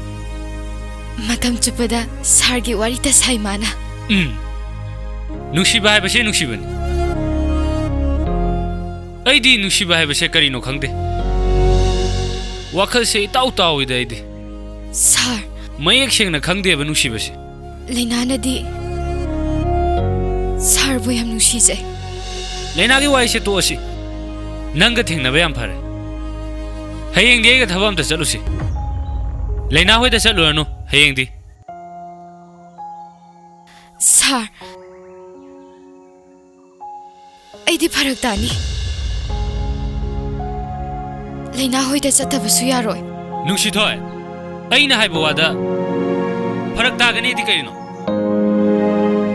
ꯃꯇꯝ ꯆꯨꯞꯄꯗ ꯁꯥꯔꯒꯤ ꯋꯥꯔꯤꯇ ꯁꯥꯏ ꯃꯥꯅ꯫ ꯎꯝ, ꯅꯨꯡꯁꯤꯕ ꯍꯥꯏꯕꯁꯦ ꯅꯨꯡꯁꯤꯕꯅꯤ꯫ ꯑꯩꯗꯤ ꯅꯨꯡꯁꯤꯕ ꯍꯥꯏꯕꯁꯦ ꯀꯔꯤꯅꯣ ꯈꯪꯗꯦ꯫ ꯋꯥꯈꯜꯁꯦ ꯏꯇꯥꯎ ꯇꯥꯎꯏꯗ ꯑꯩꯗꯤ꯫ ꯁꯥꯔ꯫ ꯃꯌꯦꯛ ꯁꯦꯡꯅ ꯈꯪꯗꯦꯕ ꯅꯨꯡꯁꯤꯕꯁꯦ꯫ ꯂꯩꯅꯥꯅꯗꯤ ꯁꯥꯔꯕꯨ ꯌꯥꯝ ꯅꯨꯡꯁꯤꯖꯩ꯫ ꯂꯩꯅꯥꯒꯤ ꯋꯥꯔꯤꯁꯦ ꯇꯣꯛꯑꯁꯤ꯫ ꯅꯪꯒ ꯊꯦꯡꯅꯕ ꯌꯥꯝ ꯐꯔꯦ꯫ ꯍꯌꯦꯡꯗꯤ ꯑꯩꯒ ꯊꯕꯛ ꯑꯝꯇ ꯆꯠꯂꯨꯁꯤ꯫ ꯂꯩꯅꯥ ꯍꯣꯏꯗ ꯆꯠꯂꯨꯔꯅꯨ ꯍꯌꯦꯡꯗꯤ꯫ ꯁꯥꯔ, ꯑꯩꯗꯤ ꯐꯔꯛ ꯇꯥꯅꯤ꯫ ꯂꯩꯅꯥ ꯍꯣꯏꯗ ꯆꯠꯇꯕꯁꯨ ꯌꯥꯔꯣꯏ꯫ ꯅꯨꯡꯁꯤꯊꯣꯏ, ꯑꯩꯅ ꯍꯥꯏꯕ ꯋꯥꯗ ꯐꯔꯛ ꯇꯥꯒꯅꯤꯗꯤ ꯀꯔꯤꯅꯣ?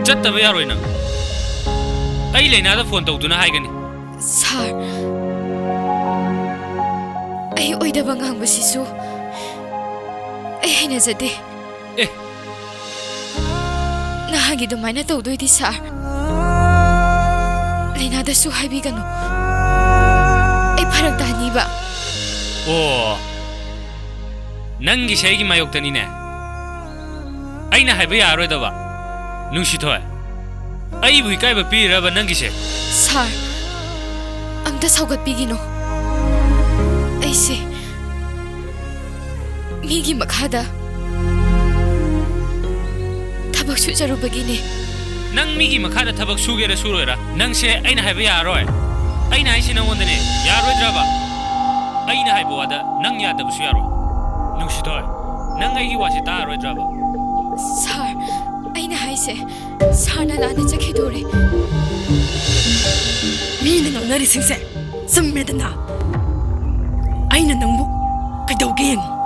ꯆꯠꯇꯕ ꯌꯥꯔꯣꯏ ꯅꯪ꯫ ꯑꯩ ꯂꯩꯅꯥꯗ ꯐꯣꯟ ꯇꯧꯗꯨꯅ ꯍꯥꯏꯒꯅꯤ꯫ ꯁꯥꯔ, ꯑꯩ ꯑꯣꯏꯗꯕ ꯉꯥꯡꯕꯁꯤꯁꯨ ꯑꯩ ꯍꯩꯅꯖꯗꯦ꯫ ꯑꯦ, ꯅꯍꯥꯟꯒꯤ ꯑꯗꯨꯃꯥꯏꯅ ꯇꯧꯗꯣꯏꯗꯤ ꯁꯥꯔ, ꯂꯩꯅꯥꯗꯁꯨ ꯍꯥꯏꯕꯤꯒꯅꯨ꯫ ꯑꯩ ꯐꯔꯛ ꯇꯥꯅꯤꯕ꯫ ꯑꯣ, ꯅꯪꯒꯤꯁꯦ ꯑꯩꯒꯤ ꯃꯥꯌꯣꯛꯇꯅꯤꯅꯦ꯫ ꯑꯩꯅ ꯍꯥꯏꯕ ꯌꯥꯔꯔꯣꯏꯗꯕ? ꯅꯨꯡꯁꯤꯊꯣꯏ, ꯑꯩꯕꯨ ꯏꯀꯥꯏꯕ ꯄꯤꯔꯤꯔꯕ ꯅꯪꯒꯤꯁꯦ? ꯁꯥꯔ, ꯑꯝꯇ ꯁꯧꯒꯠꯄꯤꯒꯤꯅꯣ꯫ ꯑꯩꯁꯦ ꯃꯤꯒꯤ ꯃꯈꯥꯗ ꯊꯕꯛ ꯁꯨꯖꯔꯨꯕꯒꯤꯅꯦ꯫ ꯅꯪ ꯃꯤꯒꯤ ꯃꯈꯥꯗ ꯊꯕꯛ ꯁꯨꯒꯦꯔꯥ ꯁꯨꯔꯣꯏꯔꯥ, ꯅꯪꯁꯦ ꯑꯩꯅ ꯍꯥꯏꯕ ꯌꯥꯔꯔꯣꯏ꯫ ꯑꯩꯅ ꯍꯥꯏꯁꯦ ꯅꯪꯉꯣꯟꯗꯅꯦ, ꯌꯥꯔꯣꯏꯗ꯭ꯔꯕ? ꯑꯩꯅ ꯍꯥꯏꯕ ꯋꯥꯗ ꯅꯪ ꯌꯥꯗꯕꯁꯨ ꯌꯥꯔꯣꯏ꯫ ꯅꯨꯡꯁꯤꯊꯣꯏ, ꯅꯪ ꯑꯩꯒꯤ ꯋꯥꯁꯦ ꯇꯥꯔꯔꯣꯏꯗ꯭ꯔꯕ? ꯁꯥꯔ, ꯑꯩꯅ ꯍꯥꯏꯁꯦ ꯁꯥꯔꯅ ꯂꯥꯟꯅ ꯆꯠꯈꯤꯗꯣꯔꯦ꯫ ꯃꯤꯅ ꯉꯥꯡꯅꯔꯤꯁꯤꯡꯁꯦ ꯆꯨꯝꯃꯦꯗꯅ꯫ ꯑꯩꯅ ꯅꯪꯕꯨ ꯀꯩꯗꯧꯒꯦ ꯌꯦꯡꯉꯨ꯫